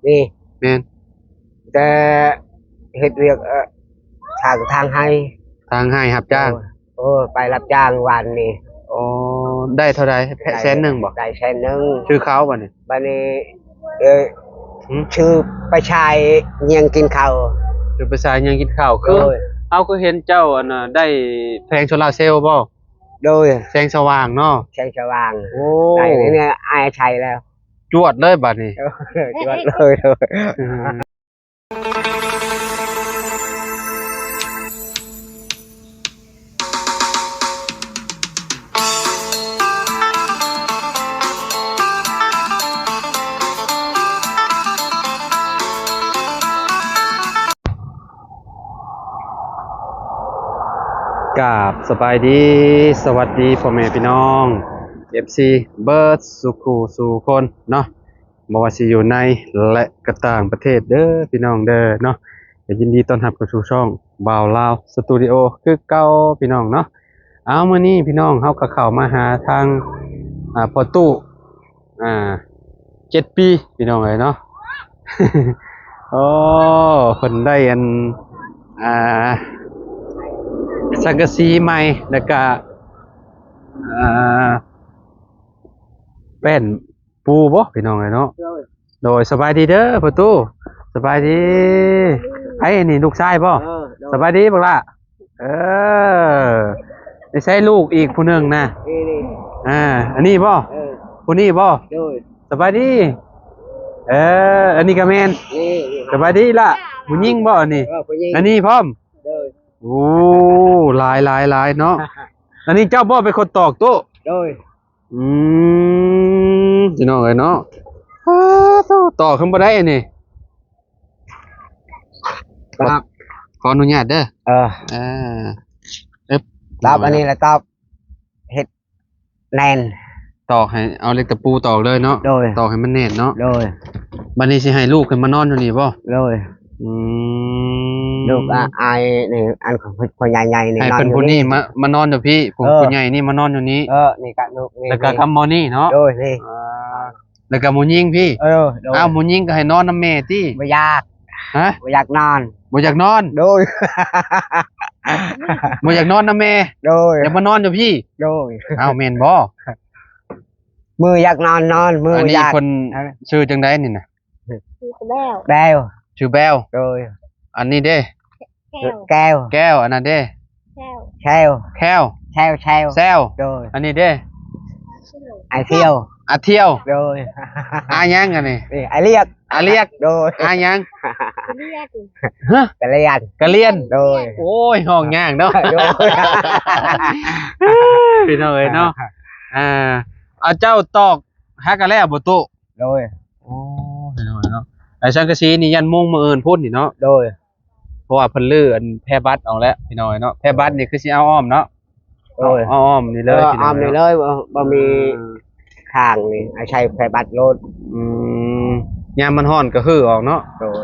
ນີ້ ແມ່ນ ແຕ່ເຮັດວຽກ ເອີ ທາງ ທາງໄຮ່ ທາງໄຮ່ຮັບຈ້າງ. ໂອ້ ໄປຮັບຈ້າງວານນີ້. ໂອ້ ໄດ້ເທົ່າໃດ? ໄດ້ແສນໜຶ່ງບໍ່? ໄດ້ແສນໜຶ່ງ. ຊື້ເຂົ້າບັດນີ້? ບັດນີ້ ເອີ ຫື? ຊື້ໄປໃຊ້ຍ່ຽງກິນເຂົ້າ. ຊື້ໄປໃຊ້ຍ່ຽງກິນເຂົ້າ. ຄື ໂດຍ ເຮົາຄືເຫັນເຈົ້າ ອັນນ່າ ໄດ້ແຜງໂຊລາເຊວບໍ່? ໂດຍ ແສງສະຫວ່າງເນາະ ແສງສະຫວ່າງ. ໂອ້ ໄດ້ນີ້ ອ້າຍໃຊ້ແລ້ວ ຈວດເລີຍບັດນີ້. ຈວດເລີຍ ໂດຍ. ກາບສະບາຍດີ ສະຫວັດດີພໍ່ແມ່ພີ່ນ້ອງ ເອັຟຊີ ເບິດສູ່ຄູ່ສູ່ຄົນເນາະ ບໍ່ວ່າຊິຢູ່ໃນ ແລະ ກະຕ່າງປະເທດເດີພີ່ນ້ອງເດີເນາະ. ກໍຍິນດີຕ້ອນຮັບເຂົ້າສູ່ຊ່ອງບ່າວລາວສະຕູດິໂອຄືເກົ່າພີ່ນ້ອງເນາະ. ເອົາ ມື້ນີ້ພີ່ນ້ອງເຮົາກໍເຂົ້າມາຫາທາງ ອ່າ ພໍ່ຕູ້ ອ່າ ເຈັດປີພີ່ນ້ອງເອີຍເນາະ. ໂອ້ ເພິ່ນໄດ້ອັນ ອ່າ ສັງກະສີໃໝ່ ແລ້ວກະ ອ່າ ແປ້ນ ປູບໍ່ພີ່ນ້ອງເອີຍເນາະ. ໂດຍ ໂດຍ ສະບາຍດີເດີພໍ່ຕູ້ ສະບາຍດີ. ໃຜນີ້ ລູກຊາຍບໍ່? ເອີ ໂດຍ ສະບາຍດີບັກຫຼ້າ. ເອີ ນີ້ໃສລູກອີກຜູ້ໜຶ່ງນະ? ນີ້ ນີ້ ອ່າ ອັນນີ້ບໍ່? ເອີ ຜູ້ນີ້ບໍ່? ໂດຍ ສະບາຍດີ. ເອີ ອັນນີ້ກໍແມ່ນ. ນີ້ ນີ້ ສະບາຍດີລະ. ຜູ້ຍິງບໍ່ອັນນີ້? ເອີ ຜູ້ຍິງ ອັນນີ້ພ້ອມ. ໂດຍ ໂອ້ ຫຼາຍໆໆເນາະ. ອັນນີ້ເຈົ້າບໍ່ເປັນຄົນຕອກຕູ້? ໂດຍ ອືມ ພີ່ນ້ອງເອີຍເນາະ ອ້າ ໂທ້ ຕໍ່ຂຶ້ນບໍ່ໄດ້ອັນນີ້. ຄັບ ຂໍອະນຸຍາດເດີ. ເອີ ເອີ ເອີບ ຕັບອັນນີ້ລະ ຕັບເຮັດແໜ້ນ ຕອກໃຫ້ ເອົາເຫຼັກຕະປູຕອກເລີຍເນາະ. ໂດຍ ຕອກໃຫ້ມັນແໜ້ນເນາະ. ໂດຍ ບັດນີ້ຊິໃຫ້ລູກຂຶ້ນມານອນຢູ່ນີ້ບໍ່? ໂດຍ ອືມ ລູກ ອາ ອ້າຍນີ້ ອັນຜູ້ໃຫຍ່ໆນີ້ ໃຫ້ເພິ່ນຜູ້ນີ້ມາ ມານອນຢູ່ພີ້ ຜູ້ ເອີ ຜູ້ໃຫຍ່ນີ້ມານອນຢູ່ນີ້. ເອີ ນີ້ກະລູກນີ້ ແລ້ວກະກັບໝໍນີ້ເນາະ. ໂດຍ ນີ້ ອ່າ ແລ້ວກະໝູຍິງພີ້. ເອີ ໂດຍ ອ້າວ ໝູຍິງກໍໃຫ້ນອນນຳແມ່ຕິ? ບໍ່ຢາກ. ຮະ? ບໍ່ຢາກນອນ. ບໍ່ຢາກນອນ? ໂດຍ ບໍ່ຢາກນອນນຳແມ່? ໂດຍ ຢາກມານອນຢູ່ພີ້? ໂດຍ ອ້າວ ແມ່ນບໍ່? ມື້ຢາກນອນນອນ ມື້ ອັນນີ້ ຢາກ ເພິ່ນ ເອີ ຊື່ຈັ່ງໃດນີ້ນະ? ຊື່ແບວ ແບວ ຊື່ແບວ. ໂດຍ ອັນນີ້ເດ້? ແກ້ວ ແກ້ວ ແກ້ວ. ອັນນັ້ນເດ້? ແຊວ ແຊວ ແຊວ ແຊວ ແຊວ. ໂດຍ ອັນນີ້ເດ້? ອາທ່ຽວ ອາທ່ຽວ. ໂດຍ ອາຫຍັງອັນນີ້? ນີ້ ອາລຽກ ອາລຽກ. ໂດຍ ອາຫຍັງ? ກະລຽນ ຮະ? ກະລຽນ ກະລຽນ. ໂດຍ ໂອ້ຍ ຮ້ອງຍາກເນາະ. ໂດຍ ພີ່ນ້ອງເອີຍເນາະ. ອ່າ ເອົາ ເຈົ້າຕອກຫາກະແລ້ວບໍ່ຕູ້? ໂດຍ ໂອ້ ພີ່ນ້ອງເອີຍເນາະ ໄອ້ສັງກະສີນີ້ຢ້ານມຸງມື້ອື່ນພຸ້ນນີ້ເນາະ. ໂດຍ ເພາະວ່າເພິ່ນຮື້ອັນແພບັດອອກແລ້ວ ພີ່ນ້ອງເອີຍເນາະ. ແພບັດນີ້ຄືຊິເອົາອ້ອມເນາະ. ໂດຍ ເອົາອ້ອມນີ້ເລີຍ ເອີ ພີ່ນ້ອງເນາະ ອ້ອມນີ້ເລີຍ ບໍ່ ບໍ່ມີ ອືມ ຂ້າງນີ້ ອາໄສແພບັດໂລດ. ອືມ ຍາມມັນຮ້ອນກໍຮື້ອອກເນາະ. ໂດຍ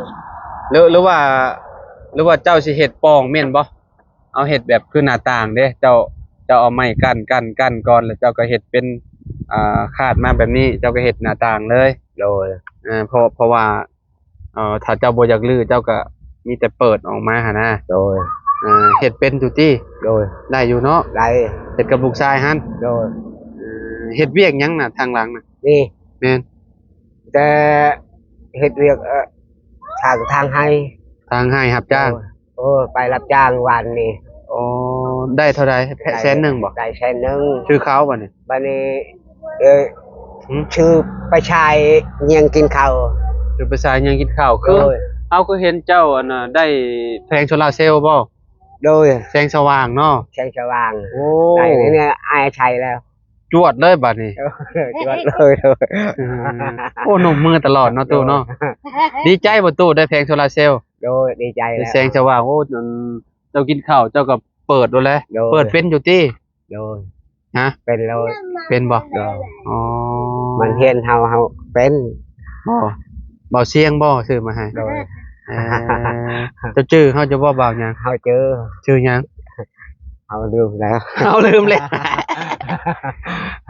ຫຼື ຫຼືວ່າ ຫຼືວ່າເຈົ້າຊິເຮັດປ່ອງແມ່ນບໍ່? ເອົາເຮັດແບບຄືໜ້າຕ່າງເດ້ ເຈົ້າ ເຈົ້າເອົາໄມ້ກັ້ນ ກັ້ນ ກັ້ນກ່ອນ ແລ້ວເຈົ້າກໍເຮັດເປັນ ອ່າ ຄາດມາແບບນີ້ ເຈົ້າກໍເຮັດໜ້າຕ່າງເລີຍ. ໂດຍ ເອີ ເພາະ ເພາະວ່າ ເອີ ຖ້າເຈົ້າບໍ່ຢາກຮື້ ເຈົ້າກໍມີແຕ່ເປີດອອກມາຫັ້ນນະ. ໂດຍ ເອີ ເຮັດເປັນຢູ່ຕິ? ໂດຍ ໄດ້ຢູ່ເນາະ. ໄດ້ ເຮັດກັບລູກຊາຍຫັ້ນ? ໂດຍ ເອີ ເຮັດວຽກຫຍັງນະ ທາງຫຼັງນະ? ນີ້ ແມ່ນ ແຕ່ເຮັດວຽກ ເອີ ທາງ ທາງໄຮ່ ທາງໄຮ່ຮັບຈ້າງ. ໂດຍ ໂອ້ ໄປຮັບຈ້າງວານນີ້. ໂອ້ ໄດ້ເທົ່າໃດ? ໄດ້ແສນໜຶ່ງບໍ່? ໄດ້ແສນໜຶ່ງ. ຊື້ເຂົ້າບັດນີ້? ບັດນີ້ ເອີ ຫື? ຊື້ໄປໃຊ້ຍ່ຽງກິນເຂົ້າ. ຊື້ໄປໃຊ້ຍ່ຽງກິນເຂົ້າ. ຄື ໂດຍ ເຮົາຄືເຫັນເຈົ້າ ອັນນ່າ ໄດ້ແຜງໂຊລາເຊວບໍ່? ໂດຍ ແສງສະຫວ່າງເນາະ ແສງສະຫວ່າງ. ໂອ້ ໄດ້ນີ້ ອ້າຍໃຊ້ແລ້ວ ຈວດເລີຍບັດນີ້. ໂອ້ ຈວດເລີຍ ໂດຍ. ເອີ ໂອ້ ນົບມືຕະຫຼອດເນາະ ຕູ້ເນາະ. ໂດຍ ດີໃຈບໍ່ຕູ້ ໄດ້ແຜງໂຊລາເຊວ? ໂດຍ ດີໃຈແລ້ວ ແສງສະຫວ່າງ. ໂອ້ ອັນ ເຈົ້າກິນເຂົ້າເຈົ້າກໍເປີດໂລດແຫຼະ. ໂດຍ ເປີດເປັນຢູ່ຕິ? ໂດຍ ຮະ? ເປັນໂລດ. ເປັນບໍ່? ໂດຍ ອໍ ມັນຮຽນເຮົາ ເຮົາເປັນ. ບໍ່ ເບົາຊຽງບໍ່ຊື້ມາໃຫ້? ໂດຍ ເອີ ເຈົ້າຈື່ເຮົາຢູ່ບໍ່? ເບົາຫຍັງ? ເຮົາຈື່. ຊື່ຫຍັງ? ເຮົາລືມແລ້ວ ເຮົາລືມແລ້ວ.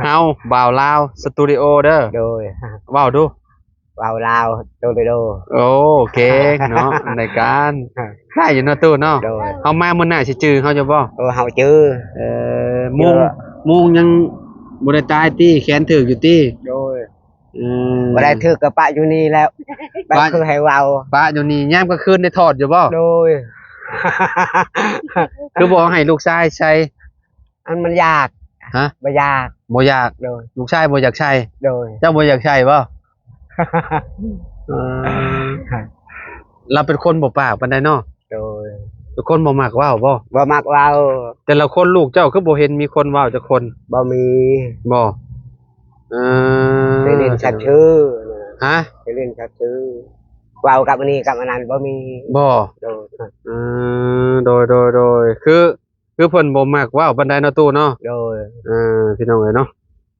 ເຮົາບ່າວລາວສະຕູດິໂອເດີ. ໂດຍ ເວົ້າດູ. ເວົ້າລາວໂຕເດໂດ. ໂອເຄເນາະ ໃນການ ໄດ້ຢູ່ເນາະຕູ້ເນາະ. ໂດຍ. ເຮົາມາມື້ໜ້າຊິຈື່ເຮົາຢູ່ບໍ່? ເອີ ເຮົາຈື່. ເອີ ໂມງ ເອີ ໂມງຍັງບໍ່ໄດ້ຕາຍຕິ? ແຂນຖືກຢູ່ຕິ? ໂດຍ. ອືມ ບໍ່ໄດ້ຖືກກໍປະຢູ່ນີ້ແລ້ວ. ປະ ແບບຄືໃຫ້ເວົ້າ ປະຢູ່ນີ້. ຍາມກາງຄືນໄດ້ຖອດຢູ່ບໍ່? ໂດຍ. ຄືບໍ່ໃຫ້ລູກຊາຍໃສ່? ອັນມັນຢາກ. ຮະ? ບໍ່ຢາກ. ບໍ່ຢາກ. ໂດຍ. ລູກຊາຍບໍ່ຢາກໃສ່? ໂດຍ. ເຈົ້າບໍ່ຢາກໃສ່ບໍ່? ເອີ ລາວເປັນຄົນບໍ່ປາກປານໃດເນາະ? ໂດຍ. ເປັນຄົນບໍ່ມັກເວົ້າບໍ່? ບໍ່ມັກເວົ້າ. ແຕ່ລະຄົນ ລູກເຈົ້າຄືບໍ່ເຫັນມີຄົນເວົ້າຈັກຄົນ? ບໍ່ມີ. ບໍ່? ເອີ ໄດ້ຫຼິ້ນສັດຊື່. ຮະ? ໄດ້ຫຼິ້ນສັດຊື່. ເວົ້າກັບອັນນີ້ກັບອັນນັ້ນບໍ່ມີ. ບໍ່? ໂດຍ. ເອີ ໂດຍ ໂດຍ ໂດຍ. ຄື ຄືເພິ່ນບໍ່ມັກເວົ້າປານໃດເນາະຕູ້ເນາະ. ໂດຍ. ເອີ ພີ່ນ້ອງເອີຍເນາະ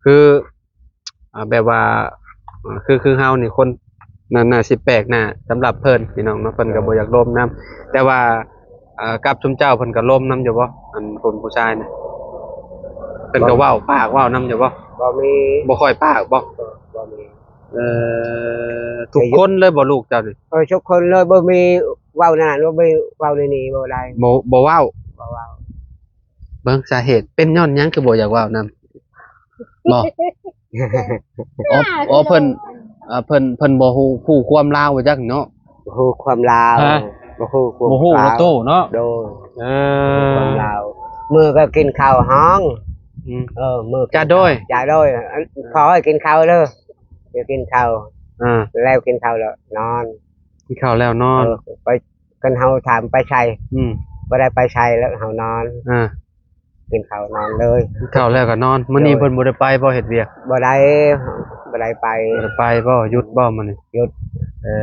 ຄື ອ່າ ແບບວ່າ ອ່າ ຄື ຄືເຮົານີ້ຄົນ ໜ້າ ໜ້າຊິແປກໜ້າສຳລັບເພິ່ນ ພີ່ນ້ອງເນາະ. ເພິ່ນກໍ ໂດຍ ບໍ່ຢາກລົມນຳ ແຕ່ວ່າ ເອີ ກັບຊຸມເຈົ້າເພິ່ນກໍລົມນຳຢູ່ບໍ່? ອັນຄົນຜູ້ຊາຍນະ ເພິ່ນກໍ ບໍ່ ເວົ້າປາກເວົ້ານຳຢູ່ບໍ່? ບໍ່ມີ. ບໍ່ຄ່ອຍປາກບໍ່? ບໍ່ ບໍ່ມີ. ເອີ ທຸກຄົນເລີຍບໍ່ລູກເຈົ້ານີ້? ເອີ ທຸກຄົນເລີຍ ບໍ່ມີເວົ້ານັ້ນ ບໍ່ມີເວົ້າໃນນີ້ ບໍ່ໄດ້. ບໍ່ ບໍ່ເວົ້າ? ບໍ່ເວົ້າ. ເບິ່ງສາເຫດເປັນຍ້ອນຫຍັງຄືບໍ່ຢາກເວົ້ານຳ? ບໍ່? ອໍ ອໍ ເພິ່ນ ອ່າ ເພິ່ນ ເພິ່ນບໍ່ຮູ້ ຮູ້ຄວາມລາວບໍ່ຈັກເນາະ? ບໍ່ຮູ້ຄວາມລາວ. ຮະ? ບໍ່ຮູ້ຄວາມ ບໍ່ຮູ້ລາວຕູ້ເນາະ? ໂດຍ. ເອີ ຄວາມລາວ ມື້ກໍກິນເຂົ້າຫ້ອງ. ອືມ ເອີ ມື້ ຈ້າໂດຍ ຈ້າໂດຍ. ອັນ ຂໍໃຫ້ກິນເຂົ້າເດີ ໄປກິນເຂົ້າ. ອ່າ ແລ້ວກິນເຂົ້າແລ້ວນອນ. ກິນເຂົ້າແລ້ວນອນ. ເອີ ໄປ ຄັນເຮົາຖາມໄປໃສ? ອືມ ບໍ່ໄດ້ໄປໃສ ແລ້ວເຮົານອນ. ອ່າ ກິນເຂົ້ານອນເລີຍ. ກິນເຂົ້າແລ້ວກໍນອນ. ມື້ນີ້ ໂດຍ ເພິ່ນບໍ່ໄດ້ໄປບໍ່ ເຮັດວຽກ? ບໍ່ໄດ້ ບໍ່ໄດ້ໄປ. ບໍ່ໄດ້ໄປບໍ່? ຢຸດບໍ່ມື້ນີ້? ຢຸດ. ເອີ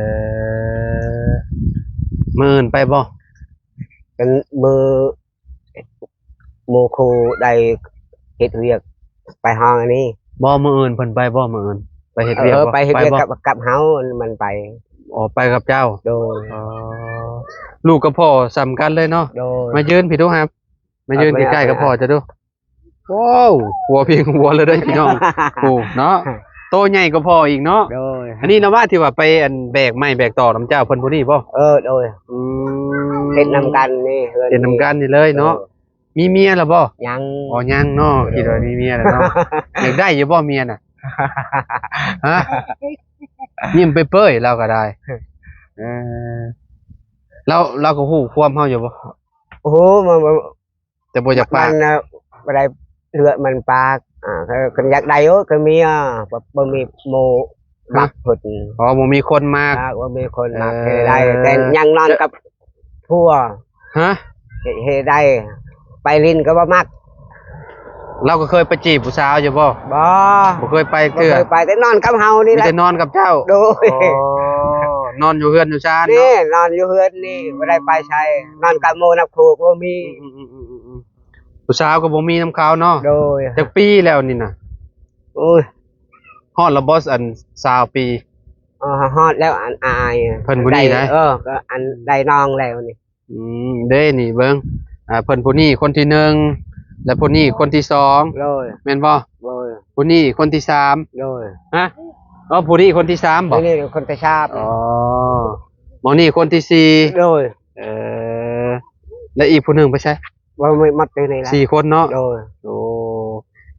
ມື້ອື່ນໄປບໍ່? ກັນມື້ ໝູ່ຄູ່ໄດ້ເຮັດວຽກໄປຫ້ອງອັນນີ້. ບໍ່ ມື້ອື່ນເພິ່ນໄປບໍ່? ມື້ອື່ນໄປເຮັດວຽກ. ເອີ ໄປເຮັດວຽກ ໄປບໍ່? ກັບ ກັບເຮົາ ມັນໄປ. ອໍ ໄປກັບເຈົ້າ. ໂດຍ. ອໍ ລູກກັບພໍ່ສ່ຳກັນເລີຍເນາະ. ໂດຍ. ມາຢືນພີ້ດູ ມາຢືນໃກ້ໆກັບພໍ່ເຈົ້າດູ. ວ້າວ ຫົວພິງຫົວເລີຍເດີພີ່ນ້ອງ. ໂອ້ ເນາະ ໂຕໃຫຍ່ກວ່າພໍ່ອີກເນາະ. ໂດຍ. ອັນນີ້ນະວ່າ ທີ່ວ່າໄປອັນແບກໄມ້ແບກຕອກນຳເຈົ້າ ເພິ່ນຜູ້ນີ້ບໍ່? ເອີ ໂດຍ. ອືມ ເຮັດນຳກັນນີ້ ເຮືອນ ເຮັດນຳກັນນີ້ເລີຍເນາະ. ໂດຍ. ມີເມຍແລ້ວບໍ່? ຍັງ. ອໍ ຍັງເນາະ. ໂດຍ. ຄິດວ່າມີເມຍແລ້ວເນາະ. ຢາກໄດ້ຢູ່ບໍ່ເມຍນະ? ຮະ? ຍິ້ມເປີຍໆ ລາວກໍໄດ້. ເອີ ລາວ ລາວກໍຮູ້ຄວາມເຮົາຢູ່ບໍ່? ໂອ້ໂຫ ມັນ ແຕ່ບໍ່ຢາກປາກ. ມັນນະ ບໍ່ໄດ້ເລືອກມັນປາກ. ອ່າ ຄັນຢາກໄດ້ ໂອ້ ກໍເມຍ ບໍ່ ບໍ່ມີໝູ່ ຮະ? ມັກເພິ່ນ. ອໍ ບໍ່ມີຄົນມັກ. ມັກ ບໍ່ມີຄົນມັກ. ເອີ ເຮັດໄດ້ ແຕ່ຍັງນອນກັບຜົວ. ຮະ? ເຮັດ ເຮັດໄດ້ ໄປຫຼິ້ນກໍບໍ່ມັກ. ລາວກໍເຄີຍໄປຈີບຜູ້ສາວຢູ່ບໍ່? ບໍ່ ບໍ່ເຄີຍໄປເທື່ອ. ບໍ່ເຄີຍໄປ ແຕ່ນອນກັບເຮົານີ້ແຫຼະ. ມີແຕ່ນອນກັບເຈົ້າ. ໂດຍ. ອໍ ນອນຢູ່ເຮືອນຢູ່ຊານເນາະ. ນີ້ ນອນຢູ່ເຮືອນນີ້ ອືມ ບໍ່ໄດ້ໄປໃສ ນອນກັບໝູ່ນັບຄູ່ກໍບໍ່ມີ. ອືມ ອືມ ອືມ ອືມ ອືມ ຜູ້ສາວກໍບໍ່ມີນຳເຂົາເນາະ. ໂດຍ. ຈັກປີແລ້ວນີ້ນະ? ໂອ້ຍ ຮອດລະບໍ່ ອັນ ຊາວປີ? ເອີ ຮອດແລ້ວ ອັນອ້າຍ ເພິ່ນຜູ້ນີ້ນະ. ເອີ ກໍອັນໄດ້ນ້ອງແລ້ວນີ້. ອືມ ເດ້ນີ້ເບິ່ງ ອ່າ ເພິ່ນຜູ້ນີ້ຄົນທີໜຶ່ງ ແລະ ຜູ້ນີ້ຄົນທີສອງ. ໂດຍ. ແມ່ນບໍ່? ໂດຍ. ຜູ້ນີ້ຄົນທີສາມ. ໂດຍ. ຮະ? ອໍ ຜູ້ນີ້ຄົນທີສາມບໍ່? ຜູ້ນີ້ຄົນທີສາມ. ອໍ ໝໍນີ້ຄົນທີສີ່. ໂດຍ. ເອີ ແລະ ອີກຜູ້ໜຶ່ງໄປໃສ? ບໍ່ ໝົດຢູ່ນີ້ແຫຼະ ສີ່ຄົນເນາະ. ໂດຍ. ໂອ້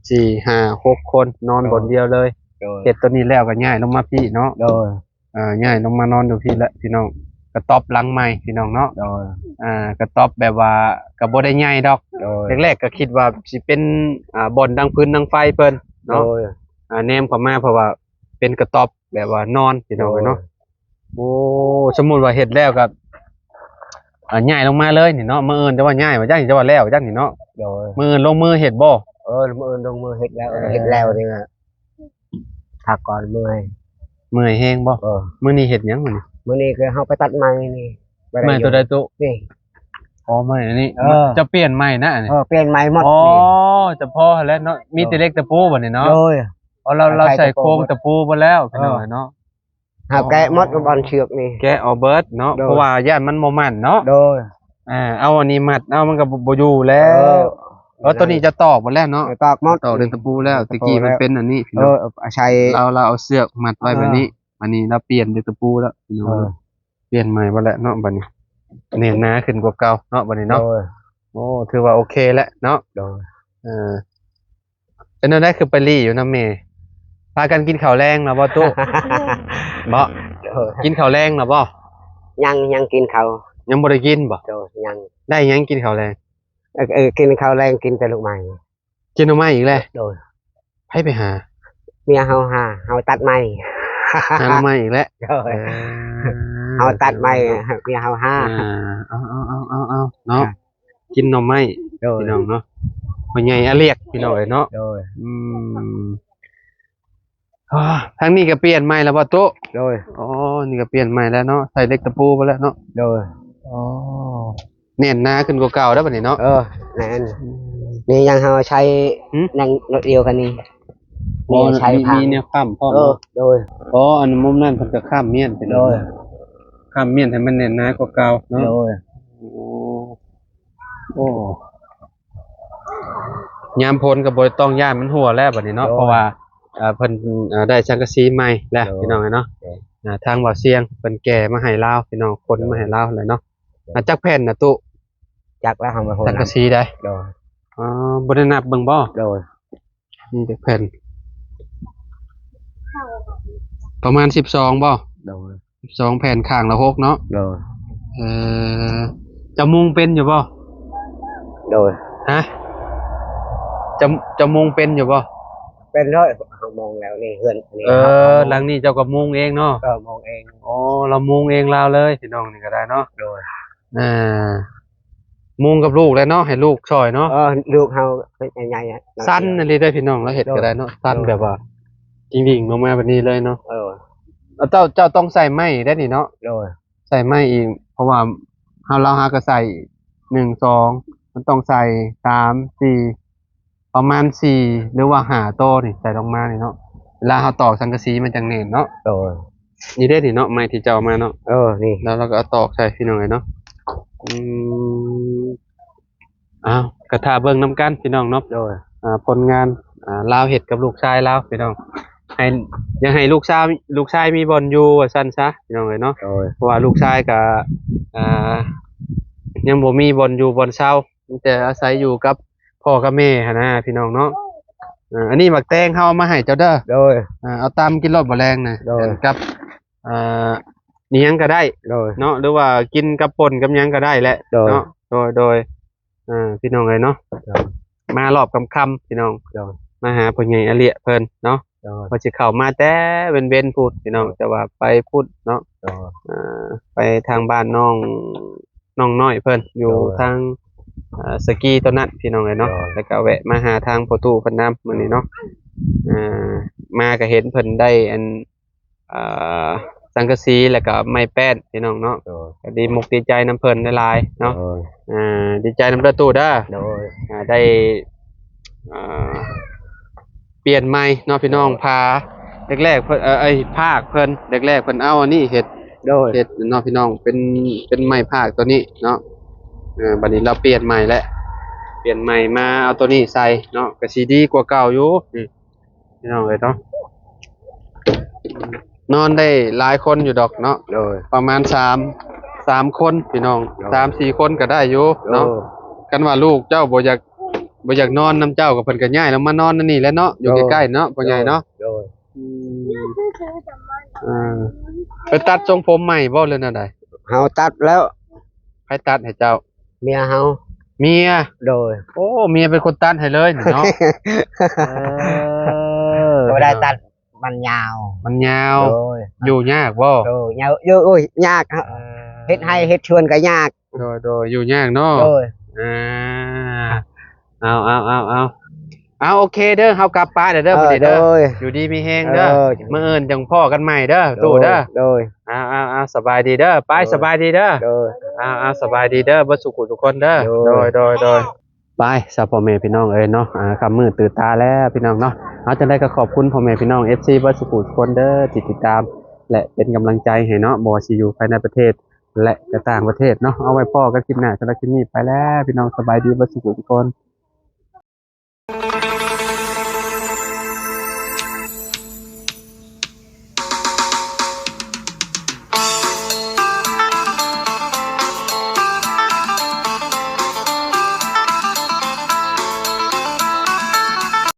ສີ່ ຫ້າ ຫົກຄົນ ນອນບ່ອນດຽວເລີຍ. ໂດຍ. ເຮັດຕົວນີ້ແລ້ວກໍຍ້າຍລົງມາພີ້ເນາະ. ໂດຍ. ເອີ ຍ້າຍລົງມານອນຢູ່ພີ້ແຫຼະພີ່ນ້ອງ. ກະຕ໊ອບຫຼັງໃໝ່ພີ່ນ້ອງເນາະ. ໂດຍ. ອ່າ ກະຕ໊ອບແບບວ່າກໍບໍ່ໄດ້ໃຫຍ່ດອກ. ໂດຍ. ແລກໆກໍຄິດວ່າຊິເປັນ ອ່າ ບ່ອນດັງຟືນດັງໄຟເພິ່ນເນາະ. ໂດຍ. ອ່າ ແນມເຂົ້າມາ ເພາະວ່າເປັນກະຕ໊ອບແບບວ່ານອນພີ່ນ້ອງເອີຍເນາະ. ໂດຍ. ໂອ້ ສົມມຸດວ່າເຮັດແລ້ວກໍ ອ່າ ຍ້າຍລົງມາເລີຍນີ້ເນາະ. ມື້ອື່ນຈະວ່າຍ້າຍວ່າຈັ່ງ ຈະວ່າແລ້ວຈັ່ງນີ້ເນາະ. ໂດຍ. ມື້ອື່ນລົງມືເຮັດບໍ່? ເອີ ມື້ອື່ນລົງມືເຮັດແລ້ວ. ເອີ ເຮັດແລ້ວນີ້ ພັກກ່ອນ ເມື່ອຍ. ເມື່ອຍແຮງບໍ່? ເອີ ມື້ນີ້ເຮັດຫຍັງມື້ນີ້? ມື້ນີ້ຄືເຮົາໄປຕັດໄມ້ນີ້. ໄມ້ຕົວໃດຕູ້? ນີ້. ອໍ ໄມ້ອັນນີ້. ເອີ ຈະປ່ຽນໃໝ່ນະອັນນີ້. ເອີ ປ່ຽນໃໝ່ໝົດ. ອໍ ນີ້ ຈະພໍຫັ້ນແຫຼະເນາະ. ມີແຕ່ເຫຼັກຕະປູບັດນີ້ເນາະ. ໂດຍ. ອໍ ລາວ ລາວໃສ່ໂຄງຕະປູໝົດແລ້ວ ພີ່ນ້ອງເນາະ. ເຮົາແກະໝົດ ບ່ອນເຊືອກນີ້ ແກະເອົາເບິດເນາະ. ໂດຍ. ເພາະວ່າຢ້ານມັນບໍ່ໝັ້ນເນາະ. ໂດຍ. ອ່າ ເອົາອັນນີ້ມັດເອົາ ມັນກໍບໍ່ ບໍ່ຢູ່ແລ້ວ. ເອີ ເອີ ຕົວນີ້ຈະຕອກໝົດແລ້ວເນາະ. ຕອກໝົດ ຕອກເປັນຕະປູແລ້ວ. ຕະກີ້ມັນເປັນອັນນີ້ ເອີ ເນາະ. ເອົາໃສ່ ລາວ ລາວເອົາເຊືອກມັດໄວ້ແບບນີ້. ອັນນີ້ລາວປ່ຽນເຫຼັກຕະປູແລ້ວພີ່ນ້ອງເນາະ ປ່ຽນໃໝ່ເບິດແລ້ວເນາະ ບັດນີ້ແໜ້ນໜາຂຶ້ນກວ່າເກົ່າເນາະ ບັດນີ້ເນາະ. ໂອ້ ຖືວ່າໂອເຄແລ້ວເນາະ. ເປັນແນວໃດຄືໄປລີ້ຢູ່ນຳແມ່? ພາກັນກິນເຂົ້າແລງແລ້ວບໍ່ຕູ້? ບໍ່ ກິນເຂົ້າແລງແລ້ວບໍ່? ຍັງ ຍັງກິນເຂົ້າ ຍັງບໍ່ໄດ້ກິນບໍ່? ໂດຍ ຍັງ. ໄດ້ຫຍັງກິນເຂົ້າແລງ? ເອີ ເອີ ກິນເຂົ້າແລງ ກິນແຕ່ລູກໄມ້ ກິນໜໍ່ໄມ້ອີກແລ້ວ. ໂດຍ. ໃຜໄປຫາ? ເມຍເຮົາຫາ ເຮົາຕັດໄມ້ ຫາໜໍ່ໄມ້ອີກແລ້ວ. ໂດຍ. ເອີ ເຮົາຕັດໄມ້ ເມຍເຮົາຫາ. ເອົາໆໆໆເນາະ ກິນໜໍ່ໄມ້ ໂດຍ ພີ່ນ້ອງເນາະ. ພໍ່ໃຫຍ່ອາລຽກ ພີ່ນ້ອງເອີຍເນາະ. ໂດຍ. ອືມ ອໍ ທາງນີ້ກໍປ່ຽນໃໝ່ແລ້ວບໍ່ຕູ້? ໂດຍ. ອໍ ນີ້ກໍປ່ຽນໃໝ່ແລ້ວເນາະ ໃສ່ເຫຼັກຕະປູໄປແລ້ວເນາະ. ໂດຍ. ອໍ ແໜ້ນໜາຂຶ້ນກວ່າເກົ່າແລ້ວບັດນີ້ເນາະ. ເອີ ແໜ້ນ. ອືມ ນີ້ຍັງເຮົາໃຊ້ ຫື? ຍັງໜ້ອຍດຽວກັນນີ້. ອໍ ມີ ມີແນວຄ້ຳພ້ອມ. ເອີ ໂດຍ. ອໍ ອັນມຸມນັ້ນເພິ່ນກໍຄ້ຳມ້ຽນໄປ. ໂດຍ. ຄ້ຳມ້ຽນໃຫ້ມັນແໜ້ນໜາກວ່າເກົ່າເນາະ. ໂດຍ. ໂອ້ ໂອ້ ຍາມຝົນກໍບໍ່ຕ້ອງຢ້ານມັນຮົ່ວແລ້ວບັດນີ້ເນາະ. ໂດຍ. ເພາະວ່າ ເອີ ເພິ່ນ ເອີ ໄດ້ສັງກະສີໃໝ່ແລ້ວ ໂດຍ ພີ່ນ້ອງເອີຍເນາະ. ໂດຍ. ອາ ທາງບ່າວຊຽງເພິ່ນແກ່ມາໃຫ້ລາວ ພີ່ນ້ອງ ຂົນ ໂດຍ ມາໃຫ້ລາວແລ້ວເນາະ. ໂດຍ. ອາ ຈັກແຜ່ນນະຕູ້? ຈັກແລ້ວ ເຮົາມາໂຮດ ສັງກະສີໃດ? ໂດຍ. ອໍ ບໍ່ໄດ້ນັບເບິ່ງບໍ່? ໂດຍ. ມີຈັກແຜ່ນ? ປະມານສິບສອງບໍ່? ໂດຍ. ສິບສອງແຜ່ນ ຂ້າງລະຫົກເນາະ. ໂດຍ. ເອີ ເຈົ້າມຸງເປັນຢູ່ບໍ່? ໂດຍ. ຮະ? ເຈົ້າ ເຈົ້າມຸງເປັນຢູ່ບໍ່? ເປັນເລີຍ ເຮົາມຸງແລ້ວນີ້ ເຮືອນນີ້. ເອີ ຫຼັງນີ້ເຈົ້າກໍມຸງເອງເນາະ? ເອີ ມຸງເອງ. ໂອ້ ລາວມຸງເອງລາວເລີຍ ພີ່ນ້ອງນີ້ກໍໄດ້ເນາະ. ໂດຍ. ອ່າ ມຸງກັບລູກແຫຼະເນາະ ໃຫ້ລູກຊ່ອຍເນາະ. ເອີ ລູກເຮົາໃຫຍ່ໆ ສັ່ນອີ່ຫຼີເດ້ພີ່ນ້ອງ ລາວເຮັດກໍໄດ້ເນາະ. ໂດຍ. ສັ່ນແບບວ່າ ໂດຍ ກິ້ງດິ້ງລົງມາແບບນີ້ເລີຍເນາະ. ເອີ ເຈົ້າ ເຈົ້າຕ້ອງໃສ່ໄມ້ໄດ້ນີ້ເນາະ. ໂດຍ. ໃສ່ໄມ້ອີກ ເພາະວ່າເຮົາ ລາວຫາກໍໃສ່ ໜຶ່ງ ສອງ ມັນຕ້ອງໃສ່ ສາມ ສີ່ ປະມານສີ່ ຫຼືວ່າຫ້າໂຕນີ້ ໃສ່ລົງມານີ້ເນາະ. ເວລາເຮົາຕອກສັງກະສີມັນຈັ່ງແໜ້ນເນາະ. ໂດຍ. ນີ້ເດ້ນີ້ເນາະ ໄມ້ທີ່ເຈົ້າເອົາມາເນາະ. ເອີ ນີ້ ແລ້ວເຮົາກໍເອົາຕອກໃສ່ ພີ່ນ້ອງເອີຍເນາະ. ອືມ ອ້າວ ກໍຖ້າເບິ່ງນຳກັນ ພີ່ນ້ອງເນາະ. ໂດຍ. ອ່າ ຜົນງານ ອ່າ ລາວເຮັດກັບລູກຊາຍລາວ ພີ່ນ້ອງ ໃຫ້ ຢາກໃຫ້ລູກຊາຍ ລູກຊາຍມີບ່ອນຢູ່ວ່າຊັ້ນຊະ ພີ່ນ້ອງເອີຍເນາະ. ໂດຍ. ເພາະວ່າລູກຊາຍກໍ ອ່າ ຍັງບໍ່ມີບ່ອນຢູ່ບ່ອນເຊົາ ມີແຕ່ອາໄສຢູ່ກັບພໍ່ກັບແມ່ຫັ້ນນະ ພີ່ນ້ອງເນາະ. ເອີ ອັນນີ້ໝາກແຕງເຮົາເອົາມາໃຫ້ເຈົ້າເດີ. ໂດຍ. ເອົາຕຳກິນໂລດບໍ່ແລງນະ. ໂດຍ. ກັບ ເອີ ອີ່ຫຍັງກໍໄດ້. ໂດຍ. ເນາະ ຫຼືວ່າກິນກັບປົ່ນກັບຫຍັງກໍໄດ້ແຫຼະ. ໂດຍ. ເນາະ ໂດຍ ໂດຍ. ອ່າ ພີ່ນ້ອງເອີຍເນາະ. ໂດຍ. ມາຮອບຄ່ຳໆ ພີ່ນ້ອງ. ໂດຍ. ມາຫາພໍ່ໃຫຍ່ອາເລຍເພິ່ນເນາະ. ໂດຍ. ເພິ່ນຊິເຂົ້າມາແຕ່ເວັນໆພຸ້ນ ພີ່ນ້ອງ. ໂດຍ. ແຕ່ວ່າໄປພຸ້ນເນາະ. ໂດຍ. ອ່າ ໄປທາງບ້ານນ້ອງ ນ້ອງນ້ອຍເພິ່ນຢູ່ ໂດຍ ທາງ ເອີ ສະກີໂຕນັ້ນ ພີ່ນ້ອງເອີຍເນາະ. ໂດຍ. ແລ້ວກໍແວະມາຫາທາງພໍ່ຕູ້ເພິ່ນນຳມື້ນີ້ເນາະ. ອ່າ ມາກໍເຫັນເພິ່ນໄດ້ອັນ ເອີ ສັງກະສີ ແລ້ວກໍໄມ້ແປ້ນ ພີ່ນ້ອງເນາະ. ໂດຍ. ກໍດີອົກດີໃຈນຳເພິ່ນຫຼາຍໆເນາະ. ໂດຍ. ອ່າ ດີໃຈນຳເດີຕູ້ເດີ. ໂດຍ. ອ່າ ໄດ້ ອ່າ ປ່ຽນໃໝ່ເນາະ ພີ່ນ້ອງ. ໂດຍ. ພາແລກໆເພິ່ນ ເອີ ພາກເພິ່ນ ແລກໆເພິ່ນເອົາອັນນີ້ເຮັດ. ໂດຍ. ເຮັດເນາະ ພີ່ນ້ອງ ເປັນ ເປັນໄມ້ພາກຕົວນີ້ເນາະ. ເອີ ບັດນີ້ລາວປ່ຽນໃໝ່ແລ້ວ ປ່ຽນໃໝ່ມາເອົາຕົວນີ້ໃສ່ເນາະ ກໍຊິດີກວ່າເກົ່າຢູ່. ນີ້ ພີ່ນ້ອງເອີຍເນາະ ນອນໄດ້ຫຼາຍຄົນຢູ່ດອກເນາະ. ໂດຍ. ປະມານສາມ ສາມຄົນ ພີ່ນ້ອງ. ໂດຍ. ສາມສີ່ຄົນກໍໄດ້ຢູ່ເນາະ. ໂດຍ. ຄັນວ່າລູກເຈົ້າບໍ່ຢາກ ບໍ່ຢາກນອນນຳເຈົ້າ ກໍເພິ່ນກໍຍ້າຍລົງມານອນນຳນີ້ແຫຼະເນາະ. ໂດຍ. ຢູ່ໃກ້ໆເນາະ ພໍ່ໃຫຍ່ເນາະ. ໂດຍ. ອືມ ອ່າ ໄປຕັດຊົງຜົມໃໝ່ບໍ່ ຫຼືແນວໃດ? ເຮົາຕັດແລ້ວ. ໃຜຕັດໃຫ້ເຈົ້າ? ເມຍເຮົາ. ເມຍ? ໂດຍ. ໂອ້ ເມຍເປັນຄົນຕັດໃຫ້ເລີຍນີ້ເນາະ. ເອີ ບໍ່ໄດ້ຕັດ ມັນຍາວ ມັນຍາວ. ໂດຍ. ຢູ່ຍາກບໍ່? ໂດຍ. ຍາວ ໂອ້ຍ ຍາກ. ເອີ ເຮັດໄຮ່ເຮັດສວນກໍຍາກ. ໂດຍ ໂດຍ ຢູ່ຍາກເນາະ. ໂດຍ. ອ່າ ເອົາ ເອົາ ເອົາ ເອົາ ເອົາ ໂອເຄເດີ ເຮົາກັບປະແລ້ວເດີ. ເອີ ມື້ນີ້ເດີ ໂດຍ ຢູ່ດີມີແຮງເດີ. ເອີ ມື້ອື່ນຈັ່ງພໍ້ກັນໃໝ່ເດີ ໂດຍ ຕູ້ເດີ. ໂດຍ. ເອົາ ເອົາ ເອົາ ສະບາຍດີເດີ ໄປ. ໂດຍ. ສະບາຍດີເດີ. ໂດຍ. ເອົາ ເອົາ ສະບາຍດີເດີ ເບິດສູ່ຜູ້ທຸກຄົນເດີ. ໂດຍ ໂດຍ ໂດຍ ໂດຍ. ໄປຊະ ພໍ່ແມ່ພີ່ນ້ອງເອີຍເນາະ. ອ່າ ຄ່ຳມືດຕື່ນຕາແລ້ວພີ່ນ້ອງເນາະ. ເອົາ ຈັ່ງໃດກໍຂອບຄຸນພໍ່ແມ່ພີ່ນ້ອງ ເອັຟຊີ ເບິດສູ່ຜູ້ທຸກຄົນເດີ ທີ່ຕິດຕາມ ແລະ ເປັນກຳລັງໃຈໃຫ້ເນາະ ບໍ່ວ່າຊິຢູ່ພາຍໃນປະເທດ ແລະ ກໍຕ່າງປະເທດເນາະ. ເອົາ ໄວ້ພໍ້ກັນຄລິບໜ້າ. ສຳລັບຄລິບນີ້ໄປແລ້ວພີ່ນ້ອງ ສະບາຍດີເບິດສູ່ຜູ້ທຸກຄົນ.